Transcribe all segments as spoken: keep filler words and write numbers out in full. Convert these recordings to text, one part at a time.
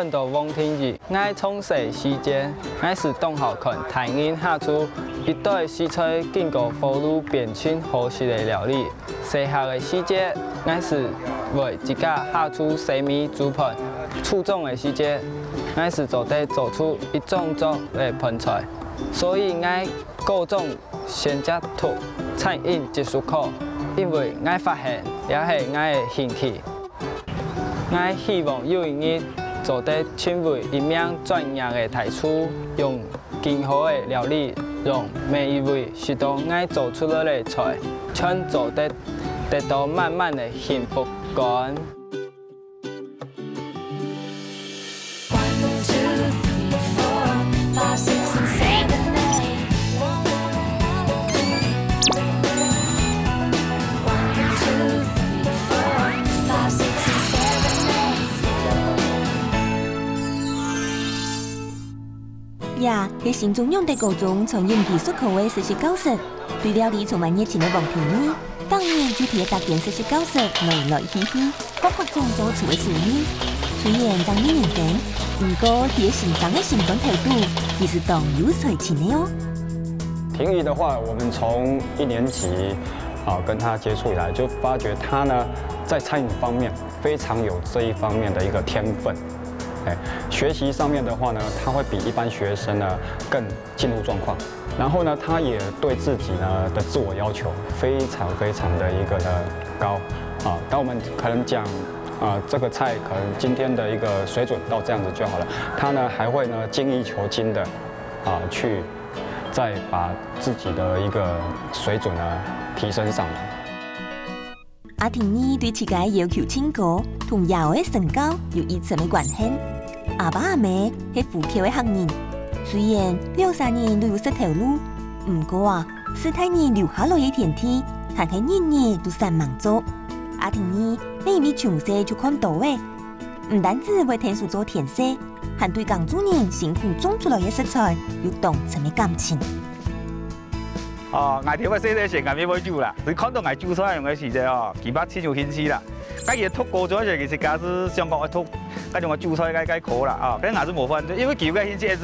到黃庭怡。𠊎從細時節，𠊎係當好看大人下廚，一堆食材經過火爐變成好食个料理。細下个時節，𠊎係會自家下廚洗米煮飯。初中个時節，𠊎係做得做出一張桌个飯菜，所以𠊎高中選擇讀餐飲技術科，因為𠊎發現這係𠊎个興趣。 𠊎希望有一日做得成為一名專業个大廚，用更好个料理，讓每一位食到𠊎做出來个菜，全做得得到滿滿个幸福感。One, two, three, four, five, six, and seven, eight. One, two, three, four, five, six, and seven, eight. 這係新竹永德高中餐飲技術科个實習教室。對料理充滿熱情个黃庭怡，逐日就佇該間實習教室來來去去，學各種做菜个手藝。雖然正一年生，毋過佇先生个心肝肚，佢係當有才情个哦。庭怡的話，我們從一年級啊跟他接觸以來，就發覺他呢在餐飲方面非常有這一方面的一個天分。哎，學習上面的話呢，他會比一般學生呢更進入狀況。然後呢，他也對自己呢的自我要求非常非常的一個呢高啊。當我們可能講啊，這個菜可能今天的一個水準到這樣子就好了，他呢還會呢精益求精的啊去再把自己的一個水準呢提升上來。 阿庭怡對自家个要求盡高，同爺哀个身教有一層个關係。阿爸阿姆係苦口个客人，雖然兩儕人都有食頭路，毋過啊，序大人留下來个田地，還係日日都煞猛做。阿庭怡乜因為從細就看到了，毋單止會𢯭手做田事，還對耕種人辛苦種出來个食材有當深个感情。 哦，𠊎頭擺細細時，𠊎乜會煮啦。佢看到𠊎煮菜樣个時節哦，佢嘛盡有興趣啦。該佢讀高中个時，其實佢係想講愛讀該種个煮菜該該科啦，哦，該𠊎係無反對，因為佢有該興趣，係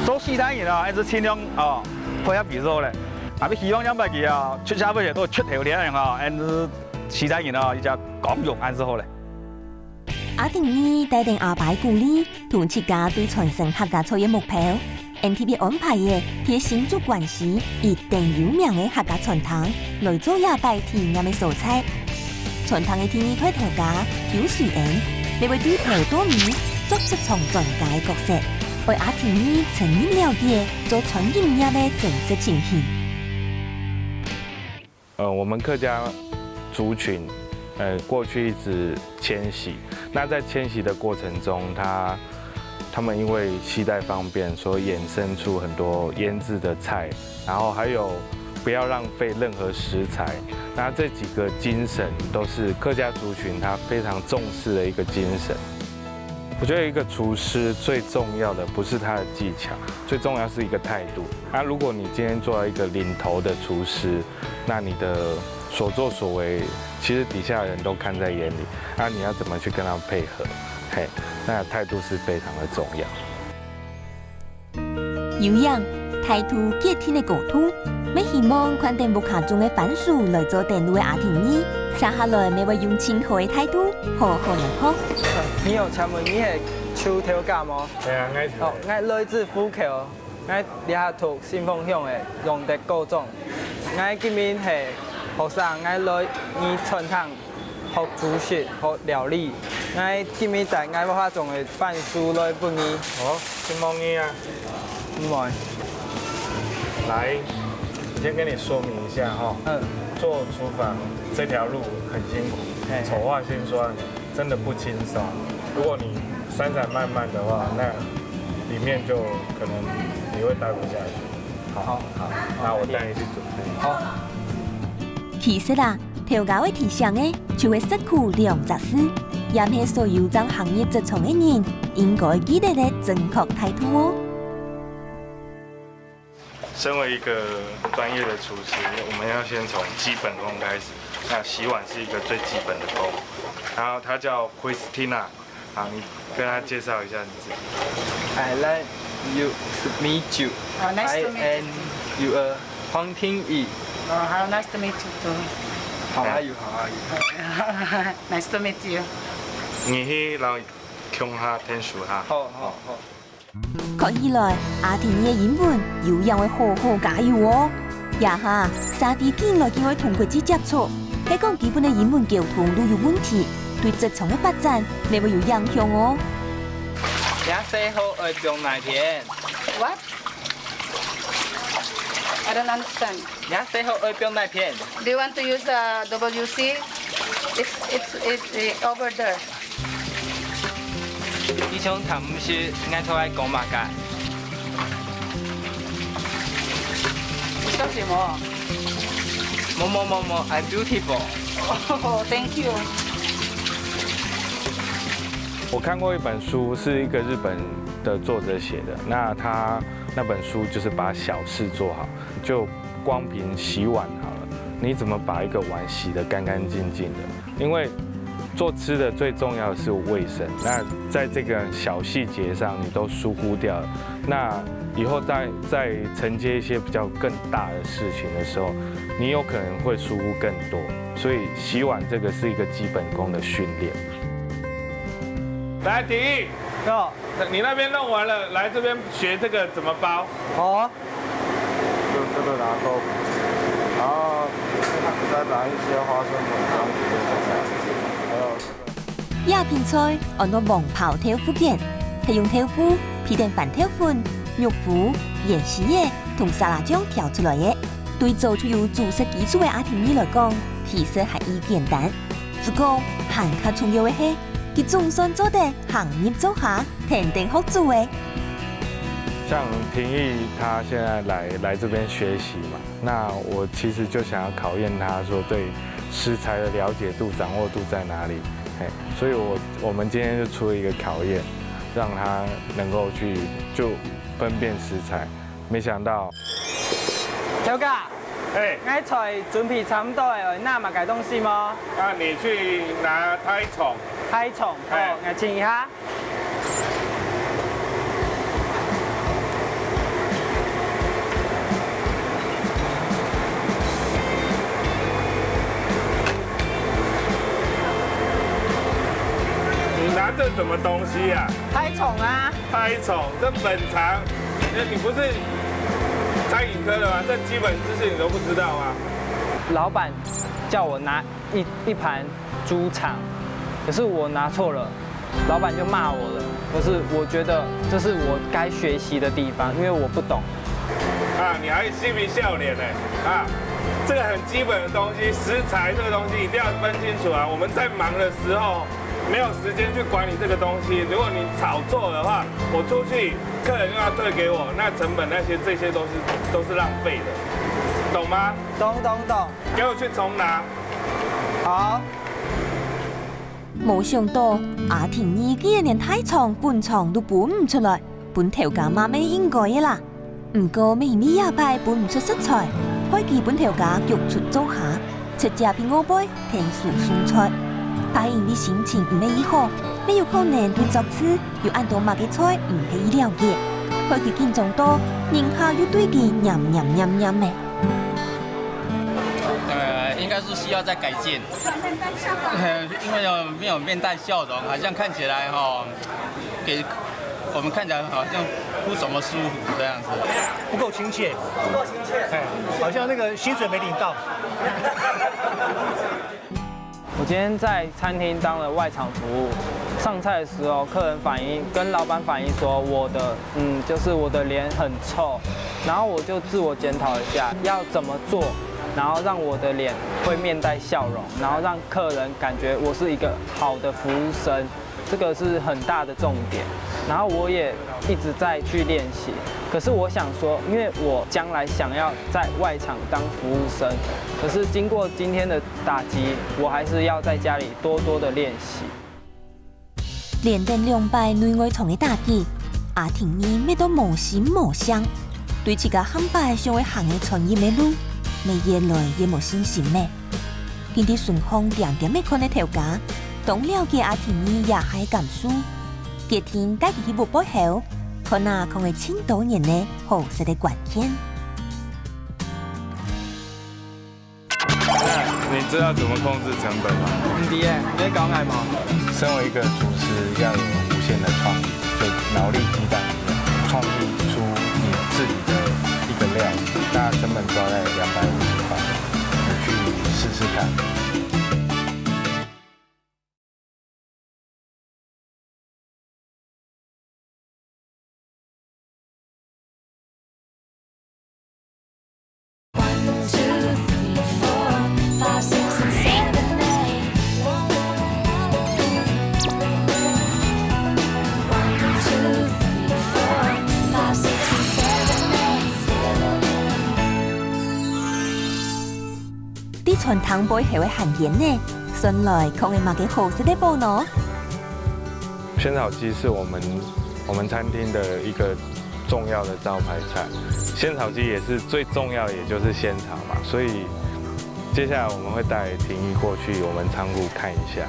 做序大人哦，係盡量哦配合佢做咧。𠊎乜希望樣般佢哦，出社會都出頭天哦，係序大人哦，一隻光榮恁係好咧。 阿庭怡帶等阿爸个鼓勵，同自家對傳承客家菜个目標，𠊎特別安排个，在新竹關西一等有名个客家餐廳，來做這擺體驗个所在。餐廳个第二代頭家邱水恩，也會對頭到尾，做出場專家个角色，為阿庭怡深入了解做餐飲業个真實情形。 呃，我們客家族群，呃，過去一直迁徙。那在迁徙的過程中，他他們因為攜帶方便，所以衍生出很多醃製的菜，然後還有不要浪費任何食材。那這幾個精神都是客家族群他非常重視的一個精神。我覺得一個廚師最重要的不是他的技巧，最重要是一個態度。那如果你今天做到一個領頭的廚師， 那你的所作所為，其實底下的人都看在眼裡。那你要怎麼去跟他們配合？嘿，那態度是非常的重要。有影，態度決定个高度，乜希望看等屋下種个番薯來做等路个阿婷姨，接下來乜會用盡好个態度，好好來學。你好，請問你係邱頭家無？係啊，𠊎係。哦，𠊎來自府口。 𠊎這下讀新豐鄉个榮德高中。𠊎今晡日係學生，𠊎來你餐廳學煮食、學料理。𠊎今晡日帶𠊎屋下種个番薯來分你。哦，承蒙你啊。毋會。來，先跟你說明一下哈。嗯。做廚房這條路很辛苦。嘿。醜話先說，真的不輕鬆。如果你 三餐慢慢的話，那裡面就可能你會待不下去。好，好，那我帶你去準備。好。其實啊，頭家會提醒个，就係食苦兩隻字，也毋係所有正行入職場个人，應該記得个正確態度哦。 身為一個專業的廚師，我們要先從基本功開始。那洗碗是一個最基本的功，然後他叫 Christina，好，你跟他介绍一下你自己。I like you, meet you. Oh, nice to meet you. I am your 黄庭义。Oh, how nice to meet you too. How are you? How are you? Nice to meet you. 你去老共下天数哈。好好好。看起来，阿婷你个英文有影會好好加油哦。 這下，社會緊來緊會通過去接觸，係講基本个英文溝通都有問題，對職場个發展，乜會有影響哦。你細號愛放哪片？ What? I don't understand. 你細號愛放哪片？ Do you want to use the W C? It's it's it's over there. 你想聽毋識，𠊎同你講麼个？你笑什麼？么么么么，I'm beautiful。 Oh, thank you. 我看过一本书，是一个日本的作者写的。那他那本书就是把小事做好，就光凭洗碗好了，你怎么把一个碗洗得干干净净的？因为做吃的最重要的是卫生，那在这个小细节上你都疏忽掉了，那以后再再承接一些比较更大的事情的时候，你有可能会疏忽更多。所以洗碗这个是一个基本功的训练。 来，婷义，要你那边弄完了，来这边学这个怎么包。好啊，就这个拿豆腐，然后再拿一些花生粉这样子就进来，还有这个。這片菜安到黃泡豆腐卷，係用豆腐、皮蛋、番豆粉、肉脯、芫荽葉同沙拉醬調出來个。對早就有煮食基礎个阿婷義來講，其實還已簡單。不過，還較重要个係，佢總算做得行入灶下，天天學煮个。像婷義他现在来来这边学习嘛，那我其实就想要考验他说对食材的了解度、掌握度在哪里。嘿，所以我我们今天就出了一个考验，让他能够去就分辨食材。没想到，头家，哎，我菜準備差不多了，愛拿麼个東西無？那你去拿大蔥。大蔥，好，𠊎清一下。 你拿这什么东西呀、大蔥啊，大蔥，这粉肠，哎，你不是餐饮科的吗？这基本知识你都不知道吗？老闆叫我拿一一盘豬腸，可是我拿錯了，老闆就罵我了。可是我觉得这是我该学习的地方，因为我不懂。啊，你还嬉皮笑脸呢、啊，这个很基本的东西，食材这个东西一定要分清楚啊。我们在忙的时候没有时间去管理这个东西，如果你炒错的话，我出去客人又要退给我，那成本那些这些都是都是浪费的，懂吗？懂懂懂，给我去重拿。好。無想到，阿婷義竟然連大腸、粉腸都分毋出來，分頭家罵乜應該个啦。毋過，乜因為這擺分毋出食材，害佢分頭家逐出灶下，直接在外背𢯭手送菜。怕因為心情毋係異好，乜有可能對桌子有恁多麼个菜毋係異了解，害佢緊張到，人客又對佢黏黏黏黏个。 呃，应该是需要再改进，呃，因为哦没有面带笑容，好像看起来哈，给我们看起来好像不怎么舒服这样子。不够亲切，不够亲切，哎，好像那个薪水没领到。我今天在餐厅当了外场服务，上菜的时候，客人反映跟老板反映说我的，嗯，就是我的脸很臭，然后我就自我检讨一下，要怎么做，然后让我的脸会面带笑容，然后让客人感觉我是一个好的服务生，这个是很大的重点。然后我也一直在去练习，可是我想说，因为我将来想要在外场当服务生，可是经过今天的打击，我还是要在家里多多的练习。連等兩擺內外場个打擊，阿婷義乜都無心無性，對自家下擺想愛行个餐飲个路，乜越來越無信心了。佢對順風恬恬个看个頭家，當了解阿婷姨爺下个感受，決定帶佢去屋背後，看下囥个盡多年个好食个關鍵。你知道怎么控制成本吗？毋知耶，你在講𠊎無？身为一个厨师，要有无限的创意，就脑力激荡一样，创意出你自己的一个料理，那成本抓在两百五十块，你去试试看。在餐厅背後个閒間呢，算來囥个麼个好食个寶呢？仙草雞是我们我们餐厅的一个重要的招牌菜，仙草鸡也是最重要的，也就是仙草嘛，所以接下来我们会带婷姨过去我们仓库看一下。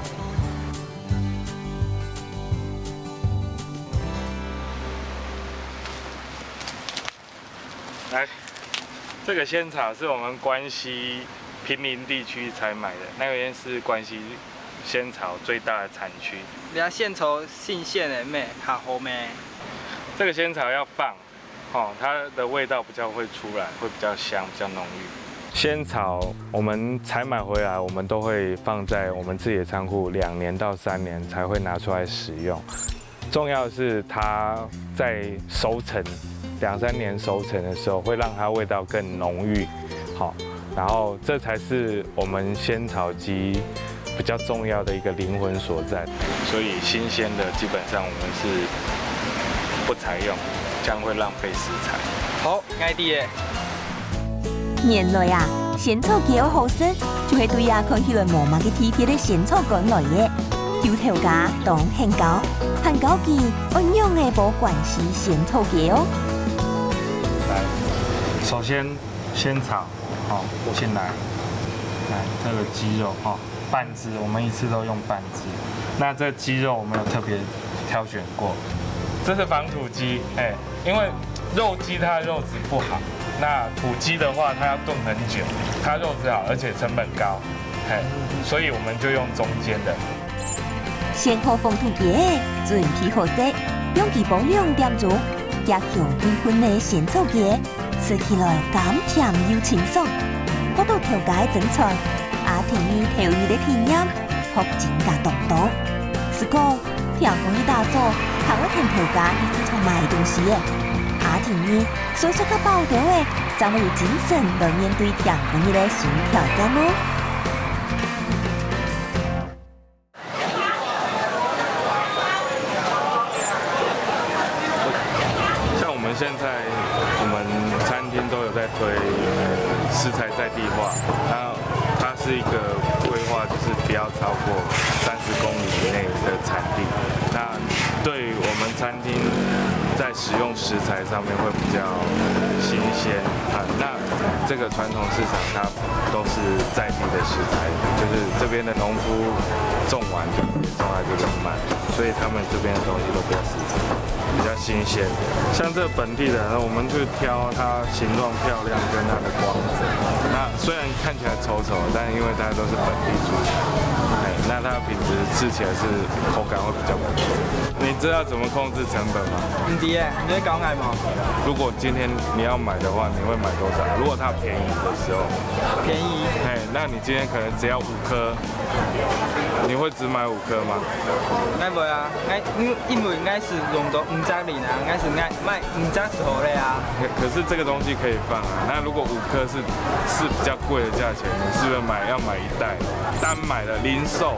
来，这个仙草是我们关西坪林地区采买的，那边是关西仙草最大的产区。你看仙草新鲜个咩？還好咩？这个仙草要放，哦，它的味道比较会出来，会比较香，比较浓郁。仙草我们采买回来，我们都会放在我们自己的仓库，两年到三年才会拿出来使用。重要的是它在熟成两三年熟成的时候，会让它味道更浓郁，好，然后这才是我们仙草鸡比较重要的一个灵魂所在。所以新鲜的基本上我们是不采用，这样会浪费食材。好，𠊎知个。原來啊，仙草雞个好食，就係對這看起來無麼个特別个仙草乾來个。有頭家當興搞，還教佢愛仰仔保管係仙草雞哦。来，首先仙草，好，进来，来这个鸡肉哈。 半只，我们一次都用半只。那这鸡肉我们有特别挑选过，这是仿土鸡，哎，因为肉鸡它的肉质不好，那土鸡的话它要炖很久，它肉质好而且成本高，嘿，所以我们就用中间的。先好放土雞，準備好勢，用佢保兩點鐘，加香噴噴个仙草雞，食起來甘甜又清爽。學到頭家个真傳，阿婷姨頭一个體驗，學精加當多。是講，聽講一大早，還愛跈頭家去市場買東西耶。阿婷姨，歲數較飽兜个，正會有精神來面對聽講一个新挑戰哦。 像我们现在，我们餐厅都有在推食材在地化，那它是一个规划，就是不要超过三十公里以内的产地。那对于我们餐厅在使用食材上面会比较新鲜啊。那这个传统市场它都是在地的食材，就是这边的农夫种完就直接种在这边卖，所以他们这边的东西都比较实在，比较新鲜。像这本地的，我们就挑它形状漂亮跟它的光泽。那虽然看起来丑丑，但因为大家都是本地猪，哎，那它的品质吃起来是口感会比较不错。你知道怎么控制成本吗？毋知个，你在講𠊎無？如果今天你要买的话，你会买多少？如果它便宜的时候，便宜。哎，那你今天可能只要五颗，你会只买五颗吗？𠊎會啊，𠊎因因為𠊎係用到五隻零啊，𠊎係買五隻就好了啊。可可是这个东西可以放啊。那如果五颗是是比较贵的价钱，你是不是买要买一袋？单买的零售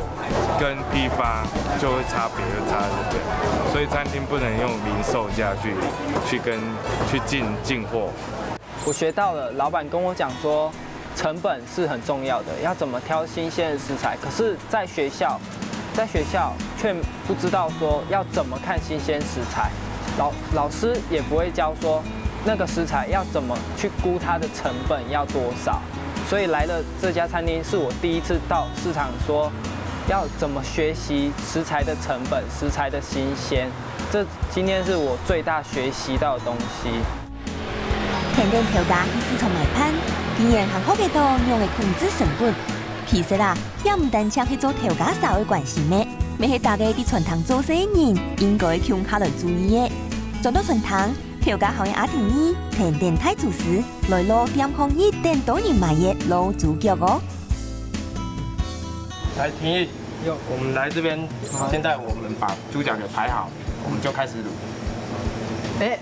跟批发就会差别，就差在这边。所以餐厅不能用零售价去去跟去进进货。我学到了，老板跟我讲说，成本是很重要的，要怎么挑新鲜的食材。可是，在学校，在学校却不知道说要怎么看新鲜食材，老老师也不会教说那个食材要怎么去估它的成本要多少。所以来了这家餐厅，是我第一次到市场说要怎么学习食材的成本、食材的新鲜，这今天是我最大学习到的东西。 跈等頭家去市場買飯，竟然還學得到仰仔控制成本。其實啊，也毋單淨係做頭家儕愛關心个，乜係逐個在餐廳做事个人應該共下來注意个。轉到餐廳，頭家還愛阿婷姨跈等大廚師來滷店項一等多人買个滷豬腳哦。來，婷姨，有，我們來這邊，現在我們把豬腳給排好，我們就開始滷。哎，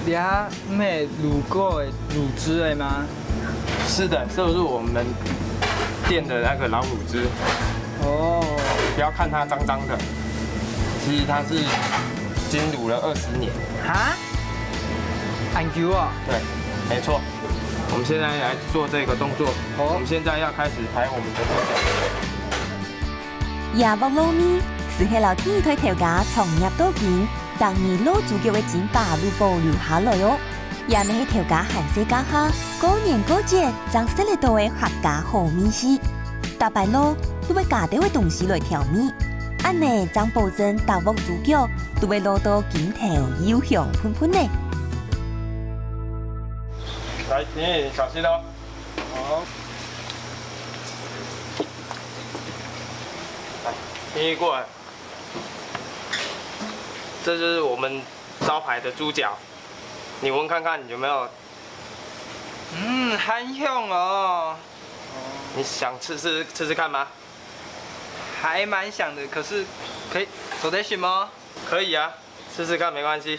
你還沒滷過的滷汁了嗎？是的，這是我們店的那個老滷汁，哦，不要看它髒脏的，其實它是已經滷了二十年。哈？恁久啊？對，沒錯。我們現在來做這個動作，好我們現在要開始排我們的豬腳。這鑊滷味，斯係摎第一代頭家創業到今，逐日滷豬腳个精華都保留下來哦。這乜係頭家還細該下，過年過節正食得到个客家好味緒。逐擺滷都會加兜仔東西來調味，恁仔正保證逐鑊豬腳都會滷到金頭又香噴噴呢。來，婷姨，小心哦。好。婷姨過來，這就是我們招牌的豬腳，你聞看看有沒有？嗯，很香哦。你想吃吃吃吃看嗎？還蠻想的，可是可以做得行嗎？可以啊，試試看，沒關係。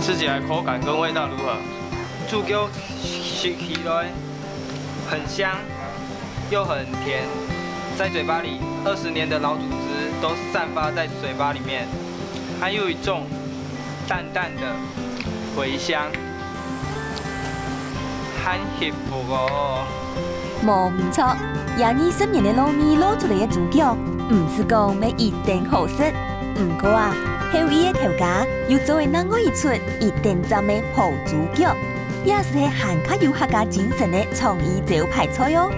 吃起來口感跟味道如何？豬腳食起來很香，又很甜，在嘴巴裡二十年的老滷汁都散發在嘴巴裡面，還有一種淡淡的茴香，很幸福哦。無毋著，這二十年个老味滷出來个豬腳，毋使講乜一定好食。毋過啊，後生个頭家又做了另外一出一定讚个好豬腳，也斯係還較有客家精神个創意招牌菜哦。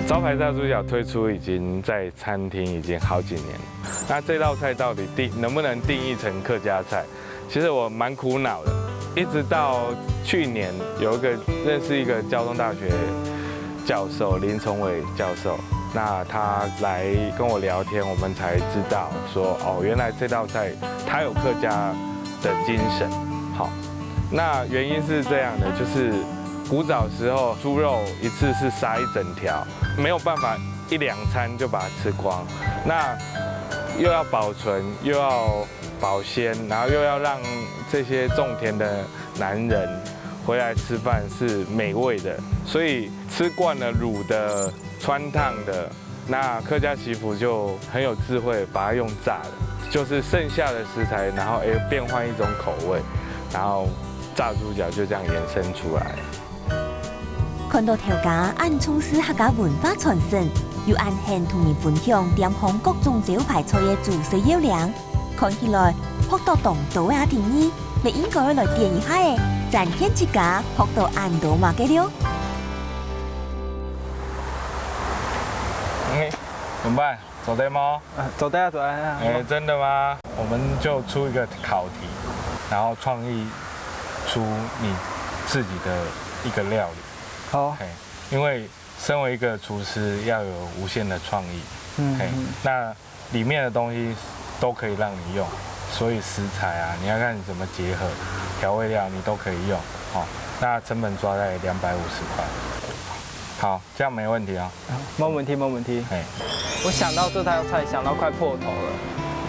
招牌炸豬腳推出已經在餐廳已經好幾年了。那這道菜到底定能不能定義成客家菜？其實我蠻苦惱的，一直到去年有一個認識一個交通大學教授林崇偉教授，那他來跟我聊天，我們才知道說，哦，原來這道菜它有客家的精神。好，那原因是這樣的，就是古早時候豬肉一次是殺一整條，沒有辦法一兩餐就把它吃光，那又要保存，又要保鮮，然後又要讓這些種田的男人回來吃飯是美味的，所以吃慣了滷的、汆燙的，那客家媳婦就很有智慧，把它用炸的，就是剩下的食材，然後誒變換一種口味，然後炸豬腳就這樣延伸出來。 看到頭家恁重視客家文化傳承，又恁肯同人分享店項各種招牌菜个豬舌要領，看起來學到當多啊！第二，乜應該來點一下仔，展現自家學到恁多麼个了。哎，怎麼辦？做得嗎？啊，做得啊，做得啊。哎，真的嗎？我們就出一個考題，然後創意出你自己的一個料理。好，嘿，因為身為一個廚師，要有無限的創意。嗯嘿，那裡面的東西都可以讓你用，所以食材啊，你要看你怎麼結合，調味料你都可以用。哦，那成本抓在兩百五十塊。好，這樣沒問題啊。沒問題，沒問題。嘿，我想到這道菜，想到快破頭了，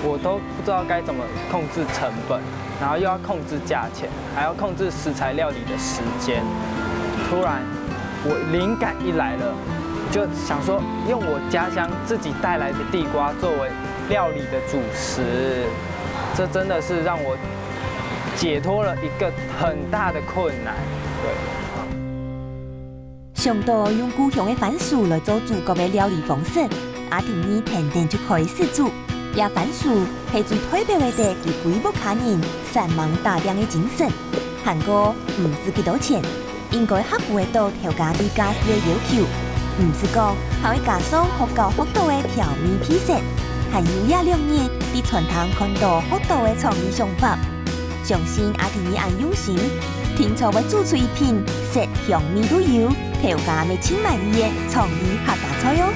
我都不知道該怎麼控制成本，然後又要控制價錢，還要控制食材料理的時間。突然，我靈感一來了，就想說用我家鄉自己帶來的地瓜作為料理的主食，這真的是讓我解脫了一個很大的困難。對。想到用故鄉个番薯來做主角个料理方式，阿婷姨跈等就開始煮。這番薯係最代表个佢歸屋下人煞猛打拚个精神。還過，毋使幾多錢，應該克服得到頭家對價數个要求。毋使講，還會加上學校學到个調味配色，還有這兩日在餐廳看到學到个創意想法。相信阿婷你恁用心，定著會做出一品色香味都有，頭家乜盡滿意个創意客家菜哦。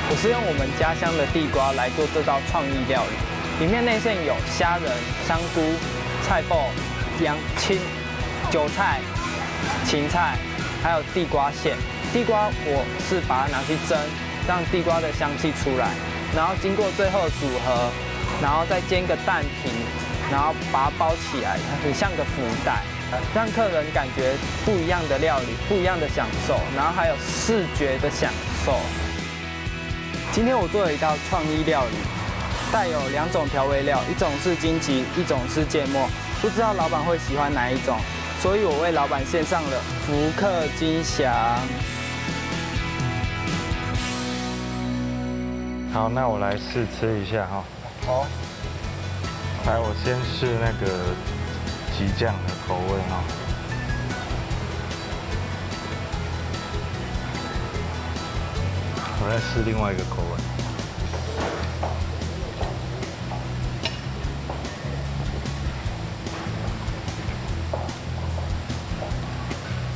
我是用我們家鄉的地瓜來做這道創意料理，裡面內餡有蝦仁、香菇、菜脯、洋蔥、韭菜、芹菜，還有地瓜餡。地瓜我是把它拿去蒸，讓地瓜的香氣出來，然後經過最後組合，然後再煎個蛋皮，然後把它包起來，很像個福袋，讓客人感覺不一樣的料理，不一樣的享受，然後還有視覺的享受。 今天我做了一道創意料理，帶有兩種調味料，一種是金桔，一種是芥末，不知道老闆會喜歡哪一種，所以我為老闆獻上了福客金祥。好，那我來試吃一下哈。好。 來，我先試那個桔醬的口味哈。我再試另外一個口味。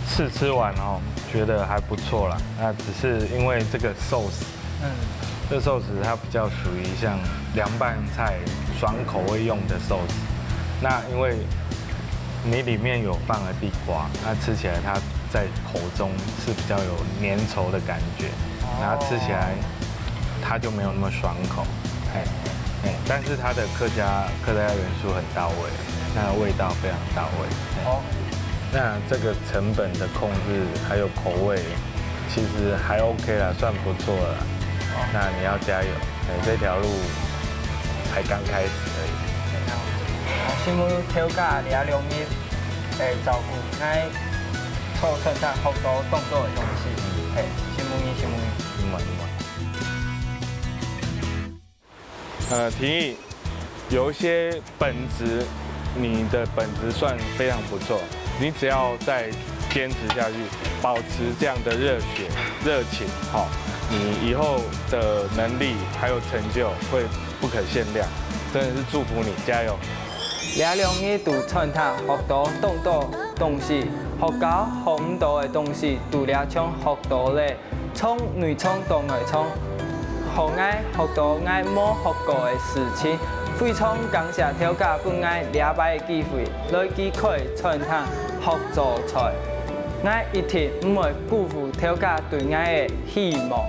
試吃完哦，覺得還不錯啦。那只是因為這個壽司，嗯。這壽司它比較屬於像涼拌菜爽口味用的壽司。那因為你裡面有放了地瓜，那吃起來它在口中是比較有粘稠的感覺，然後吃起來它就沒有那麼爽口。嘿，嘿，但是它的客家，客家元素很到位，那味道非常到位。嘿。哦。那這個成本的控制還有口味，其實還OK啦，算不錯了啦。哦。那你要加油，嘿，這條路才剛開始而已。好，承蒙頭家這兩日，欸，照顧，𠊎做餐廳學到當多个東西。嘿，承蒙你，承蒙你。嗯，嗯。 呃，提議有一些本質，你的本質算非常不錯，你只要再堅持下去，保持這樣的熱血、熱情，好，你以後的能力還有成就會不可限量，真的是祝福你，加油！這兩日在餐廳學到當多東西，學校學毋到个東西，在這場學到了。 從內場到外場，予𠊎學到𠊎無學過个事情。非常感謝頭家分𠊎這擺个機會，來佢開餐廳學做菜。𠊎一定毋會辜負頭家對𠊎个希望。